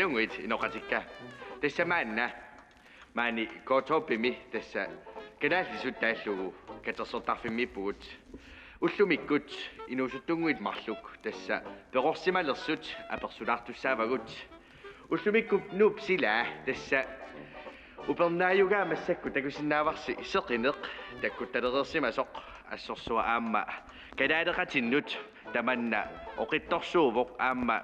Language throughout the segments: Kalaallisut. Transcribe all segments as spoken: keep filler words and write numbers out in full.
Ajunngit inoqatikka. Tassa maanna. Maani K-topimi tassa kalaallisut taallugu katersortarfimmiippugut. Ullumikkut inuusuttunnguit marluk tassa perorsimalersut apersulaartussaavagut. Ullumikkut Nuup silaa tassa upernaajugaa massakkut takusinnaavarsi seqineq takkutalereersimasoq assorsuaq aamma kalaaleqatinnut tamanna oqittorsuuvoq aamma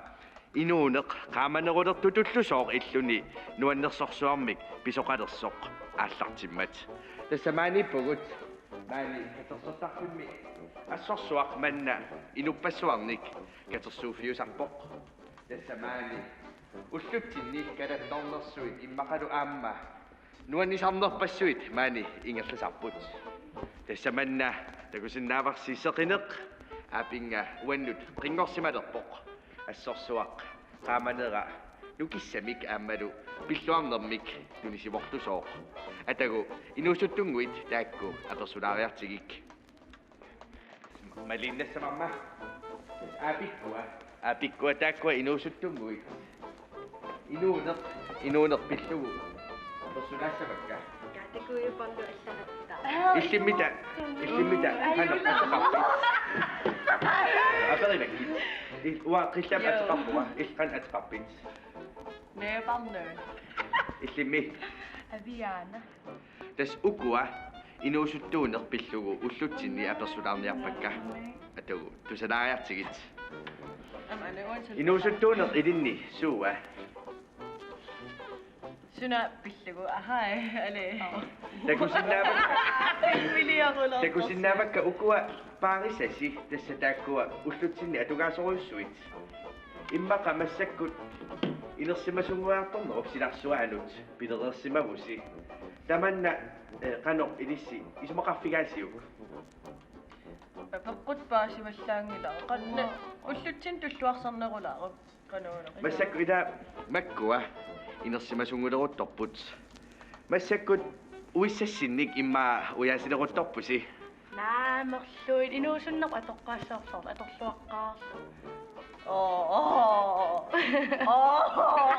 inuuneq qaamanerulertutullusooq illuni nuannersorsuarmik pisoqalersoq aallartimmat. Tassa maaniippugut maani katersortarfimmi assorsuaq manna inuppassuarnik katersuuffiusarpoq. Tassa maani ullutsinni kalattornersuit immaqalu aamma nuannisarnerpassuit maani ingerlasarput. Tassa manna takusinnaavarsi seqineq aapinnga uannut qinngorsimalerpoq. Assorsuaq qaamanera nukissamik aammalu pilluarnermik tunisivortusooq. Atagu inuusuttunnguit taakku apersulaariartigik. Malinnassavarma. Aapikkua. Aapikkua taakkua inuusuttunnguit. Inuuneq, inuuneq pillugu apersulaassavakka. Kategorie pallu assarapta. Illimmita, illimmita, qanoq ateqarpit? Aperivakkit. Il-, uanga Qillap ateqarpunga, illit qanoq ateqarpit? Nøbernøn. Illimmi? Aviana. Tassa ukua inuusuttuuneq pillugu ullutsinni apersulaarniarpakka. Atagu tusalaariartigit. Aamma ane uansa. Inuusuttuuneq ilinni suua? Suna pillugu, ahai, ale. Takusinnaavakka. Takusinnaavakka ukua paarisasi tassa taakkua ullutsinni atugaasorujussuit. Immaqa massakkut inersimasunnguartornerup silarsuaanut pilereersimavusi. Tamanna, eh, qanoq ilissi isumaqarfigaasiuk? Peqqut paasivallaanngilaq. Qanoq ullutsinni tulluarsarnerulaarup. Qanoq. Massakkut ila makkua inersimasunnguleruttorput. Massakkut uissassinnik immaqa ujaasileruttorpusi. Naamerluit inuusunneq atoqqaassaarluarlu atorluaqqaarlugu. Oo, oo, oo, oo,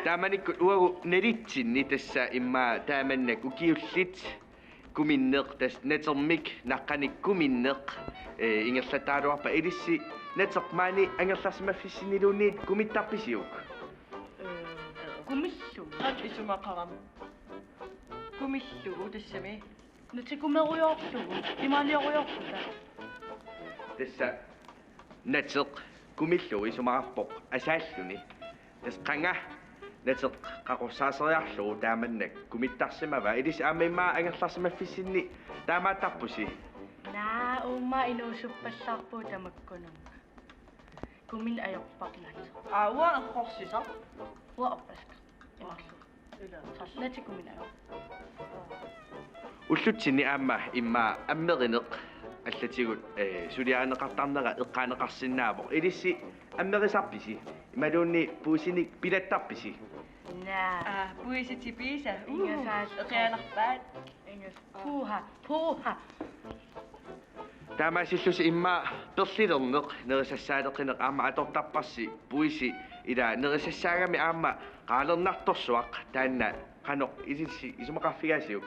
taamaanikkut uagut nalitsinni tassa immaqa taamannak ukiullit kuminneq tassa natermik naqqanik kuminneq, eh, ingerlattaraluarpat ilissi nateq maani angerlarsimaffissinniluunniit kumittarpisiuk? Kumillugu. Qanoq isumaqarami? Kumillugu tassami. Natikumerujoorlugu, imaaliorujorluta. Tassa nateq kumillugu isumaqarpoq asaalluni. Tassa qanga nateq qaqorsaaseriarlugu taamannak kumittarsimavaa, ilissi aamma immaqa angerlarsimaffissinni taamaattarpusi? Naa, uummaa inuusuppallaarpugut tamakkununnga. Kumineq ajorpara nateq. Aa, uanga eqqorsisaq. Uanga eqqorsisaq. Imarlu. Ila. Nateq kumineq ajorpara. Ullutsinni aamma immaqa ammerineq allatigut, eh, suliarineqartarnera eqqaaneqarsinnaavoq. Ilissi ammerisarpisi? Imaluunniit puisinik pilattarpisi? Naa. Aa, puisi tipiisa. Ingasaat. Eqianarpaat. Ingas-, puha, puha. Taamaasillusi immaqa perlilerneq, nerisassaaleqineq aamma atortarparsi puisi, ila nerisassaagami aamma qaalernartorsuaq taanna qanoq ilissi isumaqarfigaasiuk?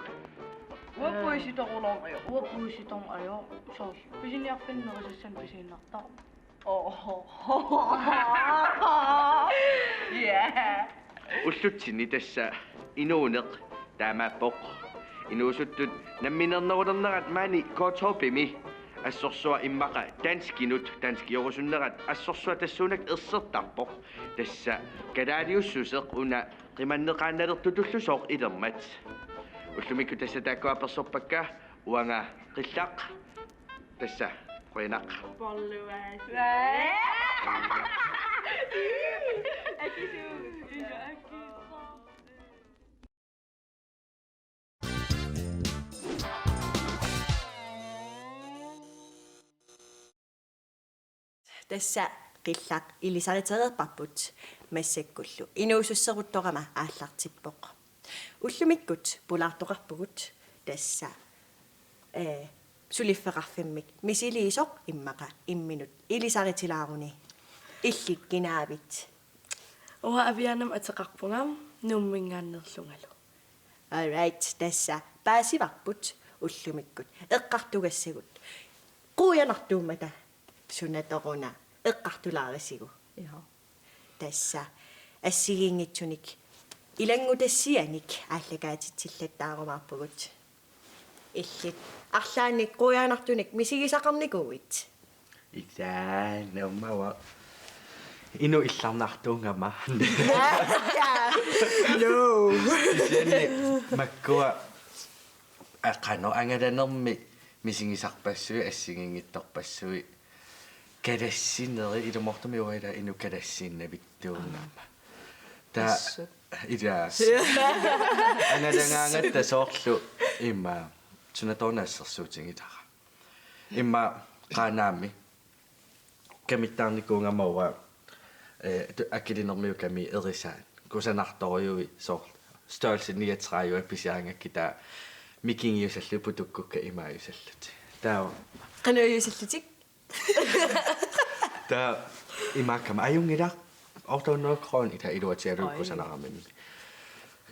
Uanga puisitorujussuuvoq. Uanga puisitorujussuuvoq. Soorlu pisiniarfinni nerisassanik pisiinnartarpoq. Oo. Yeah. Ullutsinni tassa inuuneq taamaappoq. Inuusuttut namminernerulernerat maani K-topimi assorsuaq immaqa danskinut danskiorusunnerat assorsuaq tassuunakkut ersertarpoq. Tassa kalaaliussuseq una qimanneqaannalertutullusooq ilermat. Ullumikkut tassa taakku apersorpakka, uanga Qillaq. Tassa, qujanaq. Bolluas. Akisu. Tassa Qillaq ilisaritereerparput massakkullu inuususseruttorama aallartippoq. Ullumikkut pulaartoqarpugut tassa, eh, suliffeqarfimmik misiliisoq immaqa imminut ilisaritilaaruni. Illit kinaavit? Uanga Avianamik ateqarpunga, Nuumminngaanneerlungalu. All right, tassa paasivarput ullumikkut eqqartugassagut. Quianartuummata sunatoruna eqqartulaarisigu. Iho. Tassa assigiinngitsunik ilanngutassianik aallakaatitsillattaarumaarpugut. Illit arlaannik quianartunik misigisaqarnikuuit? Ilaa, Nuummi uanga inuk illarnartuugama. No. Kisianni makkua aqano angalanermi misigisarpassuit, assigiinngitsorpassuit. Kalassineri, ilumoortumik uanga ilaa inuk kalassiinnavittuugama. Taava assut. Ilaa. Angalagaangatta soorlu immaqa sunatoruna assersuutigilara. Immaqa Qaanaami kamittaarnikuugama uanga, eh, tu-, akilinermiukami erisaat. Kusanartorujuit soorlu størrelse niogtredive pisiaangakkit taava mikigiusallugit putukkukka imaajusallutik. Taava. Qanorujusallutik? Taava imaakkama ajunngilaq otte hundrede kroner ita iluatigalugu. Oj. Kusanarami.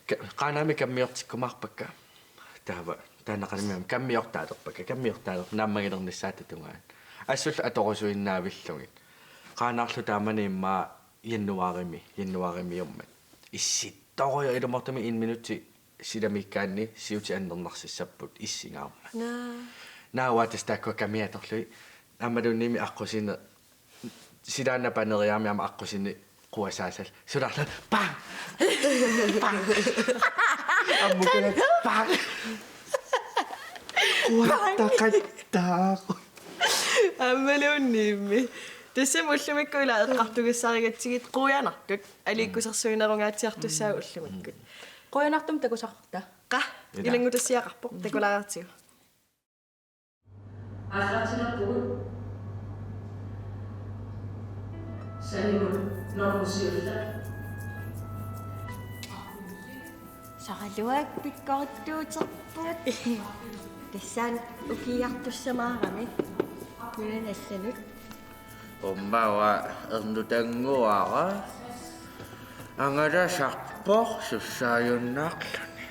Ka-, Qaanaami kammiortikkumaarpakka. Taava, taannaqanimi kammiortaalerpakka, kammiortaalerpakka, naammagilernissaata tungaanut. Assullu atorusuinnaavillugit. Qaanaarlu taamani immaqa januaarimi, januaarimiummat. Issittorujuk ilumoortumik en minutti silamiikkaanni siutit annernarsissapput issingaarmat. Naa. Naava tassa taakkua kamiat atorlugit. Aammaluunniimmi aqqusineq silaannaq paneriarami aamma aqqusineq quasaasallu. Sulaarlunga pang! Pang! Ammukuna pang! Quattaqattaaq. Aammaluunniimmi. Tassami ullumikkut ilaa eqqartugassarigatsigit quianartut. Aliikkusersuinerungaatsiartussaagut ullumikkut. Quianartumik takusaqarta. Qaa, ilaa. Ilanngutassiaqarpoq, takulaariartigu. Aallartilerpugut. Sanimut normu siulleq. Soraluak pikkorittuuterput. Tassani ukiiartussamaarami. Nunanut allanut. Uumma uanga ernutannguara. Angalasarpoq sussaajunnaarluni.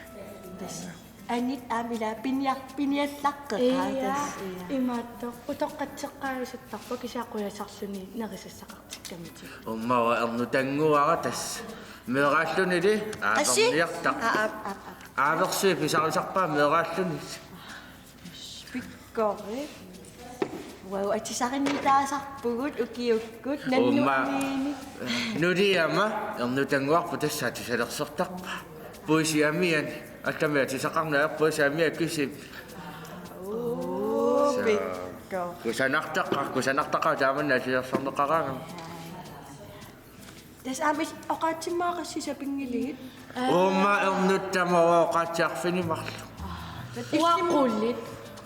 Tassa. Anit aamma ilaa piniar-, piniallaqqeqaat. Ia, tassa, ia. Imaattoq utoqqatseqqaajusuttarpoq kisianni qujasarluni nerisassaqartikkamikkit. Uumma uanga ernutannguara tassa. Meeraallunili. Assi? Aaverniartaq. Aa, aap, aap, aap. Aaversuit pisarisarpaat meeraalluni. Pikkori. Wow, atisarinnitaasarpugut ukiukkut. Uumma. Nannumiini. Nuliama ernutannguarput tassa atisalersortarpaa. Puisiamiani. Allami atisaqarneq ajorput puisiamiani kisimi. Oo, so. Pikkori. Kusanartaqaaq, kusanartaqaaq taamanna atisalersorneqaraangama. Tassa aamma oqaatsimmaaqassi sapinngiligit. Uumma ernuttama oqaatsiarfigineqarluni. Uaqulit.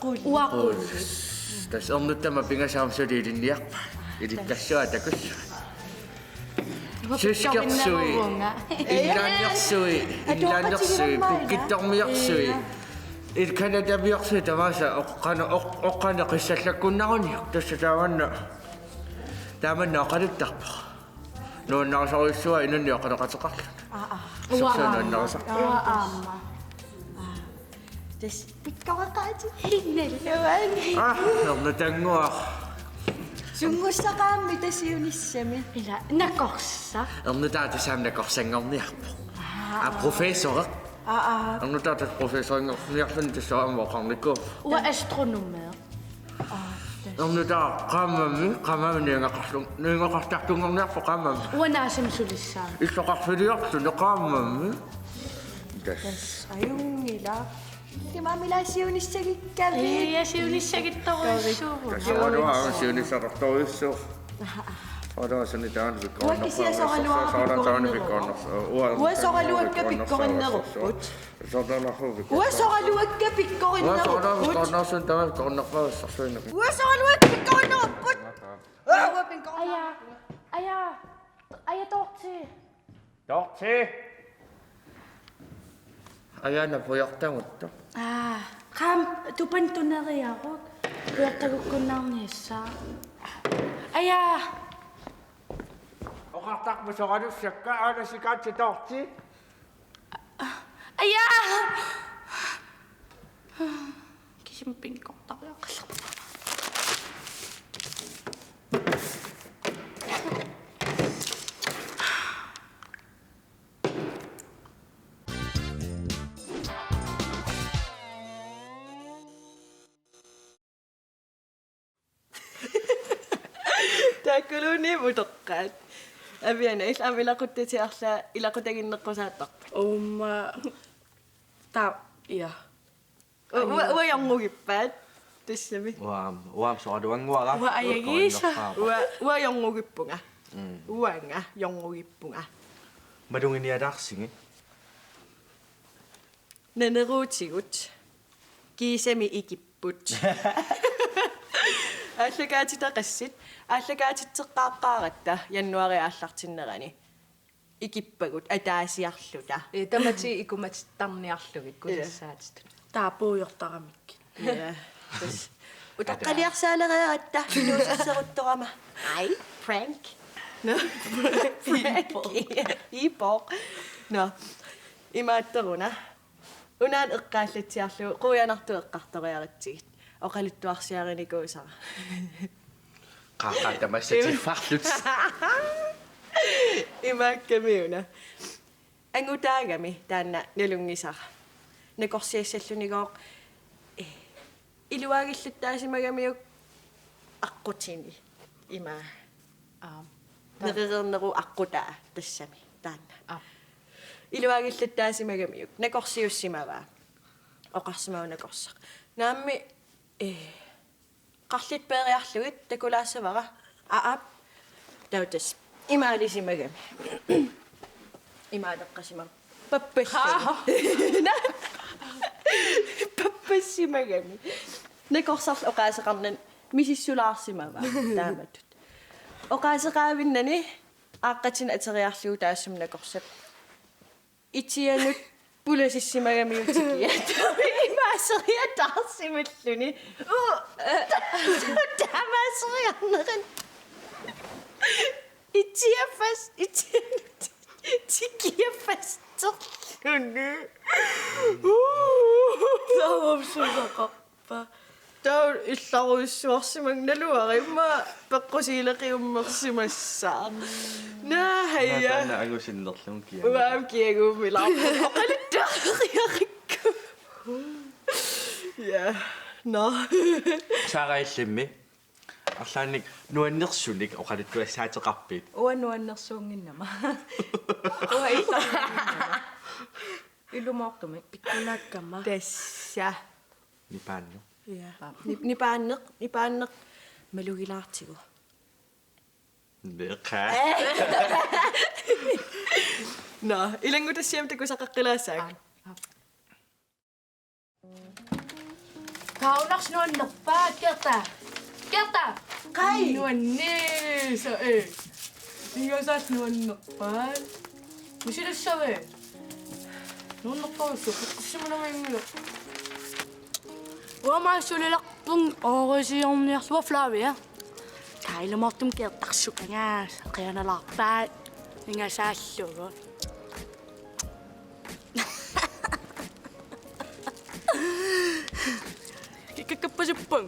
Qulit. Uaqulit. Tassa ernuttama pingasut aamma suli ilinniarpaat. Ilikkassuat takussut. Tyskersui. Inlaannersui. Inlaannersui. Pukkittormiarsui. Ilkanatamiarsui tamaasa oqqana oq-, oqqana qissallakkunnaruniuk. Tassa taamanna. Taamanna oqaluttarpoq. Nuannarisorujussuuara inunnik oqaloqateqarluni. Aa, aa. Sorsuaq nuannarisarpoq. Uanga aamma. Aa. Tassa pikkoreqaatit hinnalluani. Aa, ernutannguaq. Sunngussaqaammi tassa siunissami. Ilaa, nakorsaq. Ernutaaq tassa aamma nakorsanngorniarpoq. Aa, aa, professori. Aa, aa. Ernutaaq tassa professorinngorniarluni tassa aamma oqarnikuuvoq. Uanga astronomi. Ernutaaq qaammammi, qaammammi nuigaqqarlu-, nuigaqqartartunngorniarpoq qaammammi. Uanga naasami sulissaanga. Illoqarfiliorluni qaammammi. Tassa. Tassa ajunngilaq. Illimmi aamma ilaa siunissagikkaluarlutit. Ia, siunissagittorujussuuvugut. Tassa oqaluaq aamma siunissaqartorujussuuvoq. Oqaluaq suni taanna pikkorinnerpaaq. Uanga kisianni soraluara pikkorinneruvoq. Uanga soraluakka pikkorinnerupput. Uanga soraluakka pikkorinnerupput. Uanga soraluakka pikkorinnerupput. Uanga soraluakka pikkorinnerupput. Uanga pikkorinnerupput. Aja, aja, aja Dorthe. Dorthe. Aja pujortagutta. Aa, qaammat tupannga tuneriaruk. Pujortagukkunnaarniassaaq. Aja. Oqartarput soralussakka, aana sikaatsi toorti. Ajaa! Kisima pinngortariaqalerpara. Taakkununnga utoqqaat. Aviana, illit aamma ilaquttatit arlaat ilaqutaginneqqusaattarpit? Uuma. Taa, ja. U-, u-, uanga jorngugippaat. Tassami. Uanga, uanga soraluannguara. Uanga ajagiisa. Uanga, uanga jorngugippunga. Mm. Uanga jorngugippunga. Maluginialaarsigit. Naneruutigut. Kiisami ikipput. Aallakaatitaqassit. Aallakaatitseqqaaqqaaratta januaarip aallartinnerani. Ikippagut ataasiarluta. Ee, tamatta ikumatittarniarlugit. Ee. Kusassaatitut. Taava puigortaramikkit. Ja. Tassa. Utaqqaliarsaalereeratta. Inuusasseruttorama. Ai, prank. No. Prank. Iippoq. Iippoq. No. Imaattoruna. Unaana eqqaallatsiarlugu quianartumik eqqartoriaritsigit. Oqaluttuarsiarinikuusara. Qaqqat tamassatiffarlutik. Imaakkami una. Angutaagami taanna nalunngisara. Nakorsiassallunigooq, eh, iluaagillattaasimagamiuk aqqutini. Ima. Aap. Nerereernerup aqqutaa tassami taanna. Aap. Iluaagillattaasimagamiuk. Nakorsiussimavaa. Oqarsimavoq nakorsaq. Naammi, eh, qarlit peeriarlugit takulaassavara. Aap. Taava tassa. Imaalisimagami. Imaaleqqasimavoq. Pappassimagami. Pappassimagami. Nakorsarlu oqaaseqarnani misissulaarsimavaa taamatut. Oqaaseqaavinnani aaqqatinut ateriarlugu taassuma nakorsap itianut pulasissimagamiuk tikiat. Imaaseriataarsimalluni. Uu, taamaaseriarneran. Itiaffas, itianut tikiaffasserluni. Uu. Taamaasilaqarpa. Taava illarujussuarsimanngilara immaqa peqqusiileqiummersimassaaq. Naa, haja. Naa, taanna angusinnerlugu kiagu. Uanga kiaguummilaarpoq. Oqaluttuariarikku. Ja. Nå. Sara, illimmi arlaannik nuannersunik oqaluttuassaateqarpit? Uanga nuannersuunnginnama. Uanga illarsuunnginnama. Ilumoortumik. Pikkunaakkama. Tassa. Nipaanneq. Ja. Aap. Ni-, nipaanneq, nipaanneq malugilaartigu. Neqa. Nå, ilanngutassiami takusaqaqqilaassaaq. Aap, aap. Kaunars nuannerpaat, Gerta. Gerta! Qai! Nuanniisa, ee. Ingasaat nuannerpaat. Misilissavi? Nuannerpaassu, peqqussimanavimmilu. Uanga sulilerpunga oorisiorniarlunga Flavia. Taava ilumoortumik Gertarsukangaasa qianalaarpaat ingasaallugu. Kikkakkapasippan.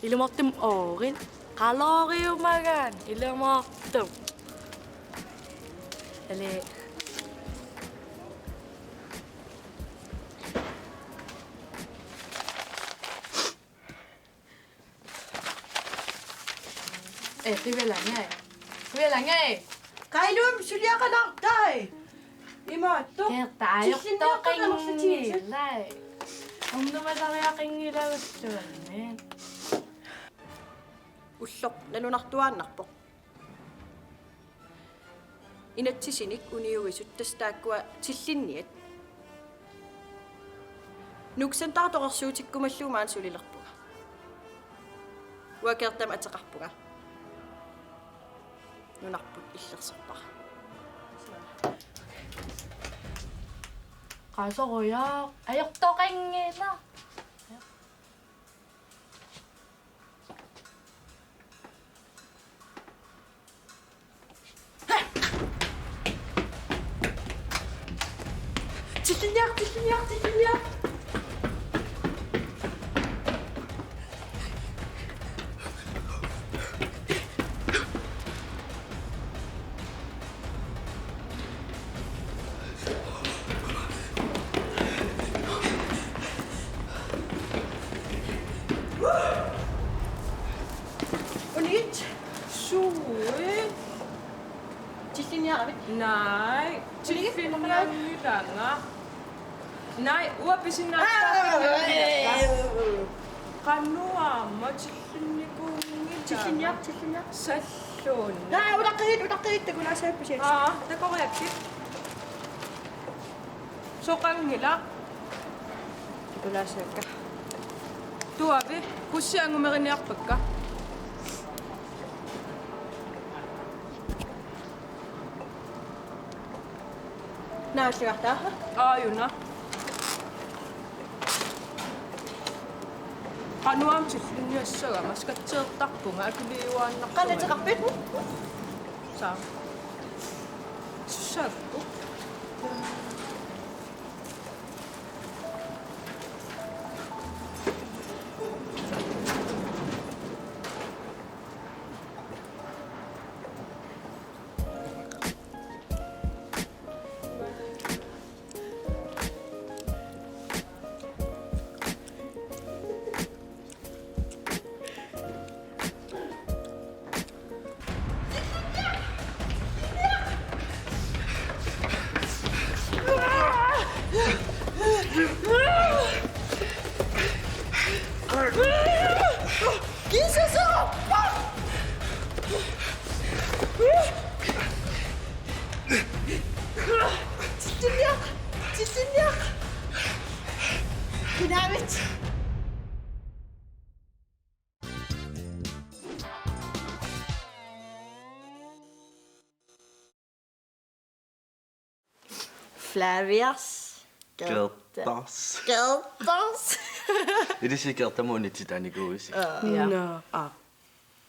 Ilumoortumik oorit. Qaloriumagaanni ilumoortumik. Eli. Ee, qivialangai. Qivialangai. Qailuam suliaqalaartai. Imaattoq. Gerta, tillinniaqalerlutit. Ajortoqanngilai. Ernumasariaqanngilagulluunniit. Ulloq nalunartuaannarpoq. Inatsisinik uniugisut tassa taakkua tillinniat. Nuuk Center atorersuutikkumallugu maani sulilerpunga. Uanga Gertamik ateqarpunga. Nunarput illersorpara. Qasorujoq, ajortoqanngilaq. Tillinniaq, tillinniaq, tillinniaq. Unit. Sue. Tillinniaravit? Nej, tillinnianngilaanga. Nej, uanga pisinnaatitaarfinngilara. Qanoq aamma tillinnikuunngilanga. Tillinniaq, tillinniaq. Salluun. Nej, utaqqigit, utaqqigit, takulaassappisi. Aa, takoriakkit. Soqanngilaq. Takulaassaakka. Tuavi, kussi angumeriniarpakka. Naalligartaa. Aajuna. Qanoq aamma tillinniassagama, skatseertarpunga, akiliuaannarpunga. Qanoq ateqarpit? Saa. Sussaapput. Tillinniaq! Tillinniaq! Kinaavit? Flavias. Kertas. Kertas. Ilissi Kertami unitsitaanikuuisi. Ja. Nå. Aa.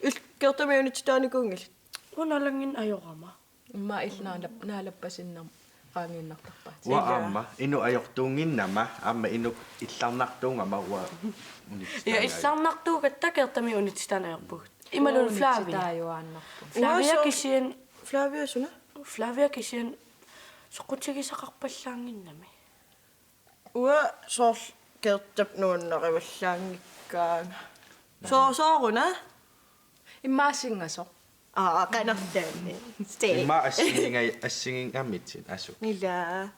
Il-, Kertami unitsitaanikuunngillat. Unalanngin ajorama. Immaqa illit naalap-, naalappasinnermik qaangiinnartarpaat. Uanga aamma, inuk ajortuunnginnama, aamma inuk illarnartuugama uanga unitsitaanikuuara. Ja, illarnartuugatta Kertami unitsitaanikuuarput. Imaluunniit Flavia. Unitsitaajuaannarpoq. Flavia uanga so- kisianni. Flavia suna? Flavia kisianni soqutigisaqarpallaannginnami. Uanga soorlu Kertap nuannarivallaanngikkaanga. So-, sooruna? Immaqa assingasoq. Aa, qanortaanni. Stay. Immaqa assinginga-, assigingamitsit asuk. Ila.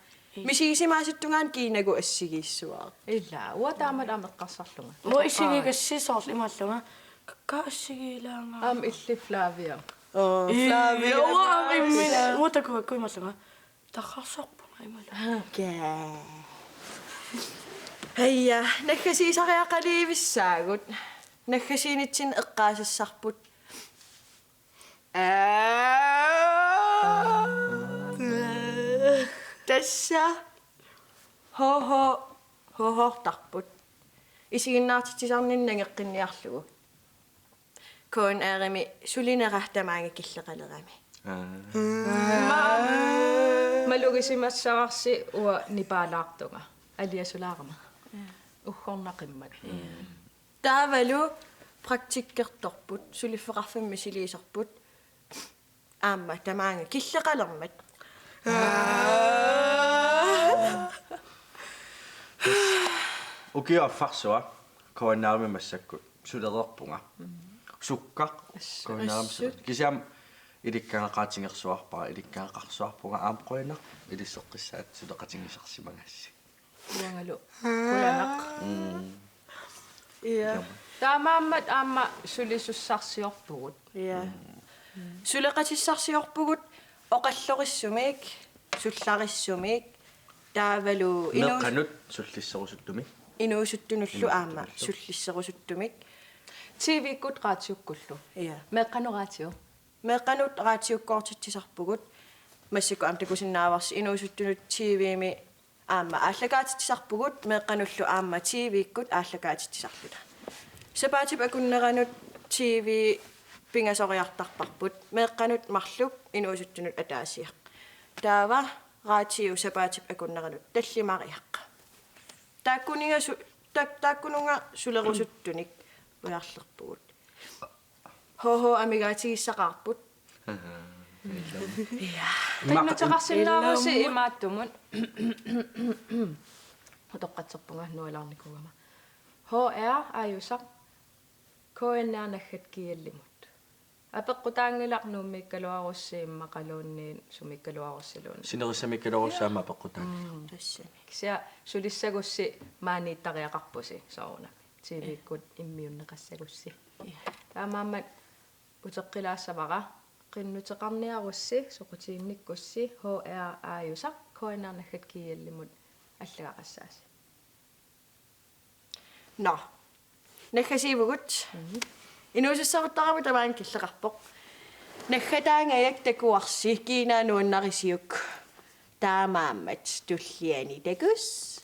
Misigisimaasuttungaani kiinagu assigiissuara. Ila, uanga taamatut aamma eqqarsarlunga. Uanga isigigassi soorlu imaallunga. Kakkaak assigiilaanga. Aamma illit Flavia. Aa, ii, Flavia. Uanga aamma imminut. Uanga takuakku imaallunga. Tarrarsorpunga imalu. Kaa. Haja, naggasiisariaqaliivissaagut. Naggasiinitsinni eqqaasassarput. Aa. Tassa. H H, H H-rtarput. Isiginnaartitsisarninni nangeqqinniarlugu. K N R-imi sulinera tamaanga killeqalerami. Aa. Ma-, malugisimassavarsi uanga nipaalaartunga. Aliasulaarama. Uggornaqimmat. Taavalu praktikkertorput, suliffeqarfimmik misiliisorput. Aamma tamaanga killeqalermat. Ukioq affarsua K N R-imi massakkut sulereerpunga. Sukkaq K N R-imi sulereerpunga. Kisianni ilikkagaqaatigersuarpara, ilikkagaqarsuarpunga aamma qujanaq ilisseqqissaat suleqatigisarsimagassi. Uangalu. Qujanaq. Mm. Ja. Taamaammat aamma sulisussarsiorpugut. Ja. Suleqatissarsiorpugut oqallorissumik, sullarissumik, taavalu inuus-, meeqqanut sullisserusuttumik. Inuusuttunullu aamma inuusuttunullu sullisserusuttumik. T V-kkut radiokkullu. Ja. Meeqqanut radio. Meeqqanut radiokkoortitsisarpugut. Massakkut aamma takusinnaavarsi inuusuttunut T V-mi aamma aallakaatitsisarpugut, meeqqanullu aamma T V-kkut aallakaatitsisarluta. Sapaatip akunneranut T V pingasoriartarparput, meeqqanut marluk, inuusuttunut ataasiaq. Taava Radiu sapaatip akunneranut tallimariaq. Taakkuninnga su-, taak-, taakkununnga sulerusuttunik ujarlerpugut. H H amigaatigissaqaarput. Ja. Qinnuteqarsinnaavusi imaattumut. Utoqqatserpunga nualaarnikuugama. H R aajusaq K N R naggat G L-imut. Apeqqutaanngilaq Nuummiikkaluarussi immaqaluunniit sumiikkaluarussiluunniit. Sinerissamiikkaluarussi aamma apeqqutaanngilaq. Tassani. Kisianni sulissagussi maaniittariaqarpusi soorunami. T V-kkut immiunneqassagussi. Taamaammat uteqqilaassavara qinnuteqarniarussi soqutiginnikkussi H R aajusaq K N R naggat G L-imut allagaqassaasi. Nå. Naggasiivugut. Inuusussaguttaramik tamaanga killeqarpoq. Naggataangajak takuarsi kiinaa nuannarisiuk. Taamaammat tulliani takuss.